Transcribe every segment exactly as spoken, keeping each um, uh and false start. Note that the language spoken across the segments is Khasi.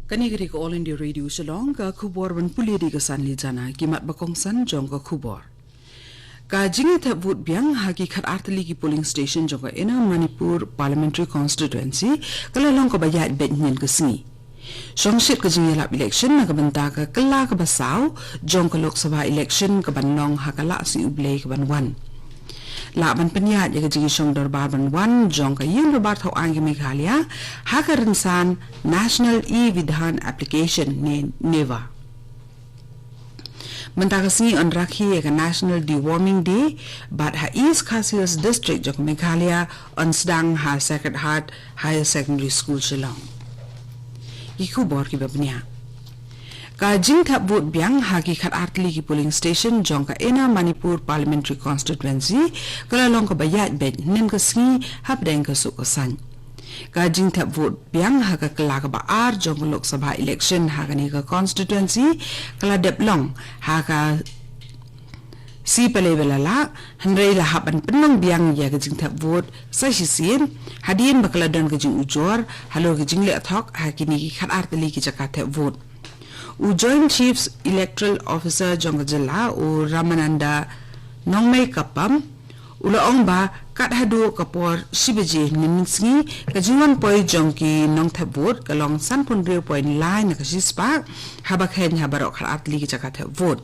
Kane ka dei ka All India Radio Shillong, ka khubor ban pule da ka Sanli Jana, ki mat ba kongsan jong ka khubor. Ka jingthep vote biang ha ki khat ar tylli ki polling station jong ka Inner Manipur Parliamentary Constituency ka la long kaba ïaid beit hynnin ka sngi. Shongshit ka jingïalap election na ka bynta ka kylla kaba saw jong ka Lok Sabha election kaban long ha ka Laisngi U Blei kaban wan. Lah ban pynïaid ïa ka jingïashong dorbar ban wan jong ka Ïing Dorbar Thaw Aiñ ka Meghalaya ha ka rynsan National E-Vidhan Application ne NEVA. Mynta ka sngi yn rakhe ïa ka National Deworming Day, bad ha East Khasi Hills District jong ka Meghalaya yn sdang ha Sacred Heart Higher Secondary School Shillong. Ki khubor kiba bniah. Ka jingthep vote biang ha ki khat ar tylli ki polling station jong ka Inner Manipur Parliamentary Constituency ka la long kaba ïaid beit hynnin ka sngi hapdeng ka suk ka saiñ. Ka jingthep vote biang ha ka kylla kaba ar jong ka Lok Sabha election ha kane ka constituency ka la dep long ha ka sngi ba la lah, hynrei la hap ban pynlong biang ïa ka jingthep vote sa shisien hadien ba ka la don ka jingujor halor ka jingleh thok ha kine ki khat ar tylli ki jaka thep vote. U Joint Chiefs Electoral Officer jong ka jylla, u Ramananda Nongmeikappam, u la ong ba kat haduh ka por shi baje mynmiet sngi, ka jingwan poi jong ki nongthep vote ka long sanphew hynriew point lai na ka shispah, haba kheiñ ha baroh khat ar tylli ki jaka thep vote.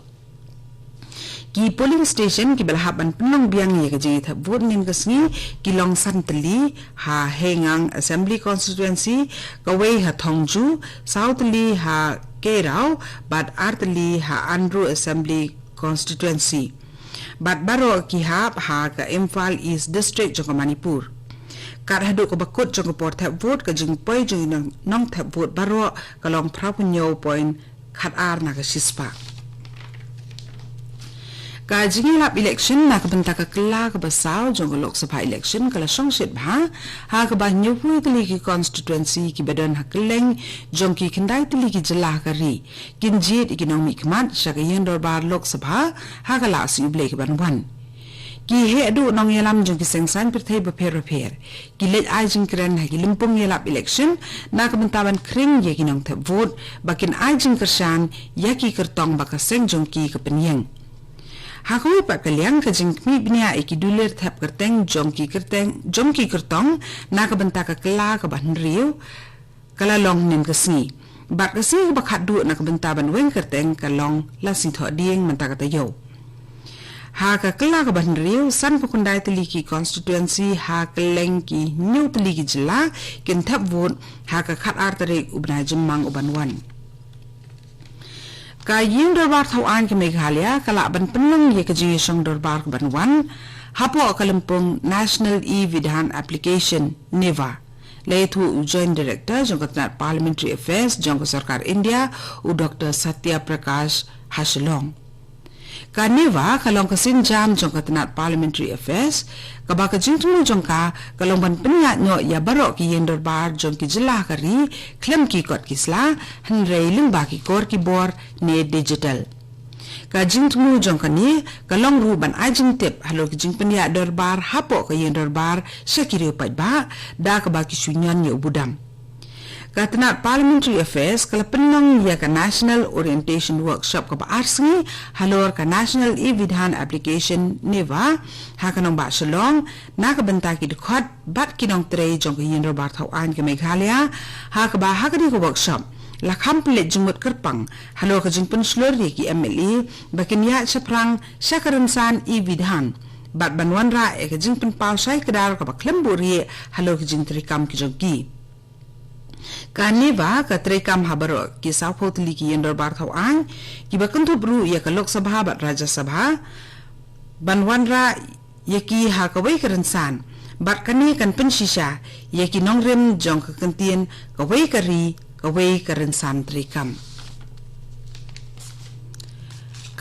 Ki polling station kiba la hap ban pynlong biang ïa ka jingthep vote hynnin ka sngi ki long san tylli ha Heingang Assembly Constituency, kawei ha Thongju, saw tylli ha Keiraw, bad ar tylli ha Andrew Assembly Constituency. Bad baroh ki hap ha ka Imphal East District jong ka Manipur. Kat haduh kaba kut jong ka por thep vote, ka jingpoi jong ki nong, nongthep vote baroh ka long phra phew hynñiew point khat ar na ka shispah. Ka jingïalap election na ka bynta ka kylla kaba saw jong ka Lok Sabha election ka la shongshit bha ha kaba hynñiew phew tylli ki constituency kiba don ha kylleng jong ki khyndai tylli ki jylla ha ka ri kin jied ïa ki nongmihkhmat sha ka Ïing Dorbar Lok Sabha ha ka Laisngi U Blei kaban wan. Ki heh duh nongïalam jong ki seng saiñ pyrthei bapher bapher ki leit ai jingkren ha ki lympung ïalap election na ka bynta ban khring ïa ki nongthep vote ba kin ai jingkyrshan ïa ki kyrtong ba ka seng jong ki ka pynïeng. Ha kawei pat ka liang, ka jingkhmih bniah ïa ki dulir thep kyrteng jong ki kyrteng jong ki kyrtong na ka bynta ka kylla kaba hynriew ka la long hynnin ka sngi. Bad ka sngi kaba khatduh na ka bynta ban weng kyrteng ka long Laisngi Thohdieng mynta ka taïew. Ha ka kylla kaba hynriew, sanphew khyndai tylli ki constituency ha kylleng ki hynñiew tylli ki jylla kin thep vote ha ka khat ar tarik u bnai Jymmang uban wan. Ka Ïing Dorbar Thaw Aiñ ka Meghalaya ka lah ban pynlong ïa ka jingïashong dorbar kaban wan hapoh ka lympung National E-Vidhan Application, NEVA. La ïathuh u Joint Director jong ka tnat Parliamentary Affairs jong ka Sorkar India, u Doctor Satya Prakash, ha Shillong. Ka NEVA ka long ka sienjam jong ka tnat Parliamentary Affairs, kaba ka jingthmu jong ka ka long ban pynïaid noh ïa baroh ki ïing dorbar jong ki jylla ha ka ri khlem ki kot ki sla, hynrei lyngba ki kor ki bor ne digital. Ka jingthmu jong kane ka long ruh ban ai jingtip halor ki jingpynïaid dorbar hapoh ka ïing dorbar sha ki riew paidbah, da kaba ki shu ñion ïa u budam. Ka tnat Parliamentary Affairs ka la pynlong ïa ka National Orientation Workshop kaba ar sngi halor ka National E-Vidhan Application, NEVA, ha ka nongbah Shillong na ka bynta ki dkhot bad ki nongtrei jong ka Ïing Dorbar Thaw Aiñ ka Meghalaya, ha kaba ha kane ka workshop la kham pynleit jingmut kyrpang halor ka jingpynshlur ïa ki MLA ba kin ïaid shaphrang sha ka rynsan E-Vidhan bad ban wanrah ïa ka jingpynpaw shai kdar kaba khlem buhrieh halor ki jingtreikam ki jong ki. Ka NEVA ka treikam ha baroh ki sawphew tylli ki Ïing Dorbar Thaw Aiñ, kiba kynthup ruh ïa ka Lok Sabha bad Rajya Sabha, ban wanrah ïa ki ha kawei ka rynsan, bad kane kan pynshisha ïa ki nongrim jong ka kyntien kawei ka ri, kawei ka rynsan treikam.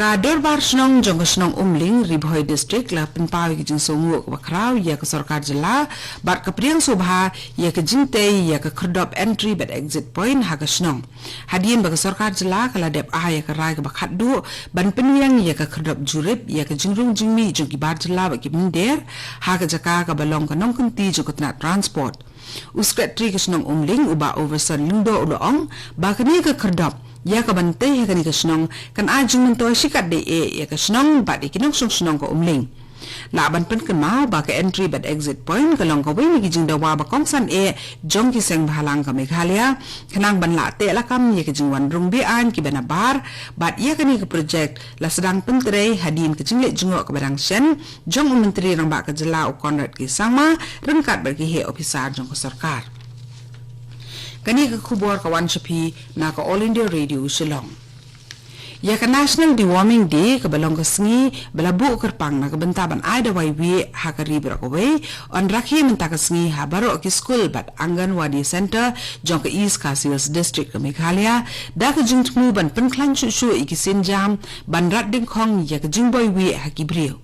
Ka Dorbar Shnong jong ka shnong Umling, Ri Bhoi District, la pynpaw ïa ka jingsngewnguh kaba khraw ïa ka sorkar jylla bad ka pdiang sngewbha ïa ka jingtei ïa ka khyrdop entry bad exit point ha ka shnong. Hadien ba ka sorkar jylla ka la dep ai ïa ka rai kaba khatduh ban pynïeng ïa ka khyrdop jurip ïa ka jingrung jingmih jong ki bar jylla bad ki mynder ha ka jaka kaba long ka nongkynti jong ka tnat transport. U Secretary ka shnong Umling, u Bah Overson Lyngdoh, u la ong ba kane ka khyrdop ïa kaban tei ha kane ka shnong kan ai jingmyntoi shikatdei eh ïa ka shnong bad ïa ki nongshong shnong ka Umling. Lah ban pynkynmaw ba ka entry bad exit point ka long kawei na ki jingdawa ba kongsan eh jong ki seng bhalang ka Meghalaya, khnang ban lah teh lakam ïa ka jingwan rung be-aiñ kiba nabar. Bad ïa kane ka projek la sdang pyntrei hadien ka jingleit jngoh kaba dang shen jong u Myntri Rangbah ka jylla, u Conrad K Sangma, ryngkat bad ki heh ophisar jong ka sorkar. Kane ka khubor ka wan sha phi na ka All India Radio Shillong. Ïa ka National Deworming Day kaba long ka sngi ba la buh kyrpang na ka bynta ban ai dawai wieh ha ka ri baroh kawei, yn rakhe mynta ka sngi ha baroh ki skul bad Anganwadi Centre jong ka East Khasi Hills District ka Meghalaya, da ka jingthmu ban pynkhlaiñ shuh shuh ïa ki sienjam ban rat dyngkhong ïa ka jingboi wieh ha ki briew.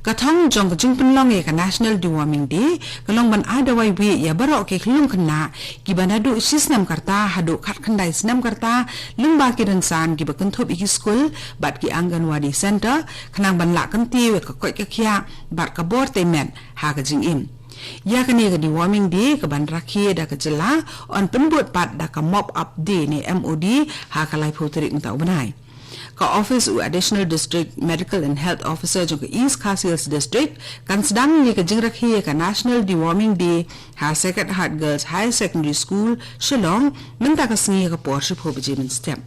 Ka thong jong ka jingpynlong ïa ka National Deworming Day ka long ban ai dawai wieh ïa baroh ki khyllung khynnah kiba naduh shi snem ka rta haduh khatkhyndai snem ka rta, lyngba ki rynsan kiba kynthup ïa ki skul bad ki Anganwadi Centre, khnang ban lah kyntiew ïa ka koit ka khiah bad ka bor tei met ha ka jingim. Ïa kane ka Deworming Day kaban rakhe da ka jylla yn pynbud pat da ka Mop Up Day ne M O D ha ka laiphew tarik mynta u bnai. Ka office u Additional District Medical and Health Officer jong ka East Khasi Hills District kan sdang ïa ka jingrakhe ïa ka National Deworming Day ha Sacred Heart Girls Higher Secondary School, Shillong, mynta ka sngi ha ka por shiphew baje mynstep.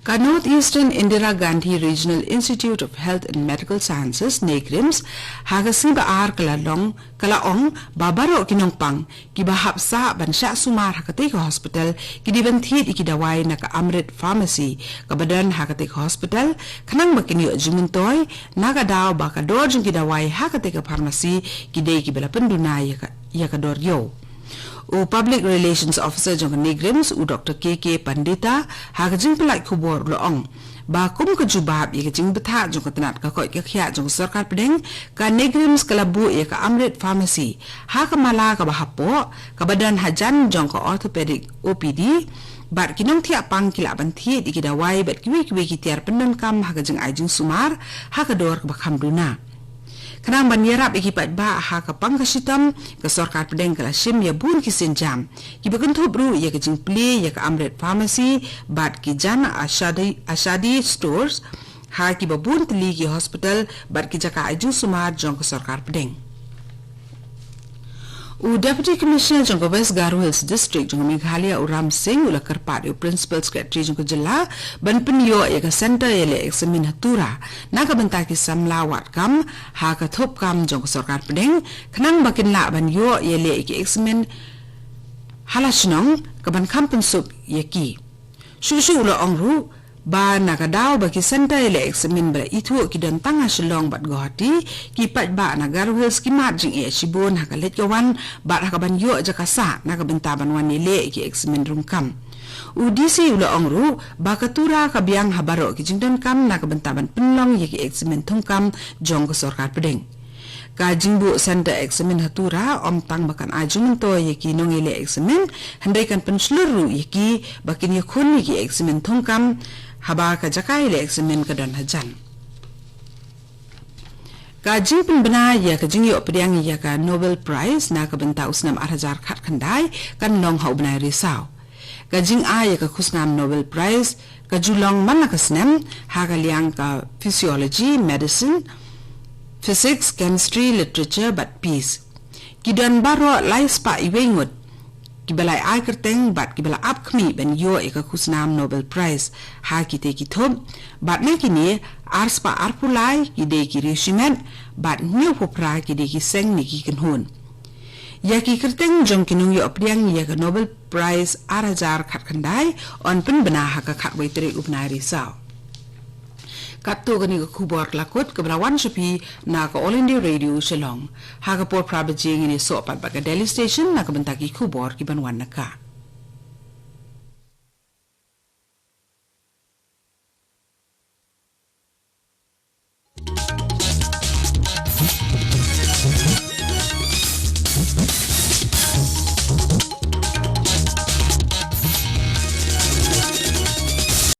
Ka North Eastern Indira Gandhi Regional Institute of Health and Medical Sciences, NEIGRIHMS, ha ka sngi ba ar ka la long, ka la ong ba baroh ki nongpang kiba hap sah ban shah sumar ha katei ka hospital ki dei ban thied ïa ki dawai na ka Amrit Pharmacy kaba don ha katei ka hospital, khnang ba kin ïoh jingmyntoi na ka daw ba ka dor jong ki dawai ha katei ka pharmacy ki dei kiba la pynduna ïa ka, ïa ka dor ïew. U Public Relations Officer jong ka NEIGRIHMS, u Doctor K K Pandita, ha ka jingpynlait khubor u la ong ba kum ka jubab ïa ka jingbthah jong ka tnat ka koit ka khiah jong ka sorkar pdeng, ka NEIGRIHMS ka la buh ïa ka Amrit Pharmacy ha ka mala kaba hapoh, kaba don hajan jong ka orthopedic O P D, bad ki nongthiah pang ki lah ban thied ïa ki dawai bad kiwei kiwei ki tiar pyndonkam ha ka jingai jingsumar ha ka dor kaba kham duna. Khnang ban ïarap ïa ki paidbah ha ka pang ka shitom, ka sorkar pdeng ka la shim ïa bun ki sienjam kiba kynthup ruh ïa ka jingplie ïa ka Amrit Pharmacy bad ki Jan Aushadhi, Aushadhi Stores ha kiba bun tylli ki hospital bad ki jaka ai jingsumar jong ka sorkar pdeng. U Deputy Commissioner jong ka West Garo Hills District jong ka Meghalaya, u Ram Singh, u la kyrpad ïa u Principal Secretary jong ka jylla ban pynïoh ïa ka Centre ïaleh examine ha Tura na ka bynta ki samla wad kam ha ka thup kam jong ka sorkar pdeng, khnang ba kin lah ban ïoh ïaleh ïa ki examine ha la shnong kaban kham pynsuk ïa ki. Shuh shuh u la ong ruh ba na ka daw ba ki Centre ïaleh examine ba la ithuh ki don tang ha Shillong bad Guwahati, ki paidbah na Garo Hills ki mad jingeh shibun ha ka leit ka wan bad ha kaban ïoh jaka sah na ka bynta ban wan ïaleh ïa ki examine rung kam. U D C u la ong ruh ba ka Tura ka biang ha baroh ki jingdonkam na ka bynta ban pynlong ïa ki examine thung kam jong ka sorkar pdeng. Ka jingbuh Centre examine ha Tura ym tang ba kan ai jingmyntoi ïa ki nongïaleh examine, hynrei kan pynshlur ruh ïa ki ba kin ïakhun ïa ki examine thung kam haba ka jaka ïaleh examine ka don hajan. Ka jingpynbna ïa ka jingïoh pdiang ïa ka Nobel Prize na ka bynta u snem ar hajar khatkhyndai kan long ha u bnai Risaw. Ka jingai ïa ka khusnam Nobel Prize ka ju long man la ka snem ha ka liang ka Physiology, Medicine, Physics, Chemistry, Literature bad Peace. Ki don baroh lai spah iwei ngut kiba la ai kyrteng bad kiba la ap khmih ban ïoh ïa ka khusnam Nobel Prize ha kitei ki thup, bad na kine ar spah arphew lai ki dei ki riewshimet bad hynñiewphew phra ki dei ki seng ne ki kynhun. Ïa ki kyrteng jong ki nongïoh pdiang ïa ka Nobel Prize ar hajar khatkhyndai yn pynbna ha ka khatwei tarik u bnai Risaw. Katto kane ka khubor ka la kut kaba la wan sha phi na ka All India Radio Shillong. Ha ka por phra baje ngin ïasoh pat bad ka Delhi Station na ka bynta ki khubor kiban wan na ka.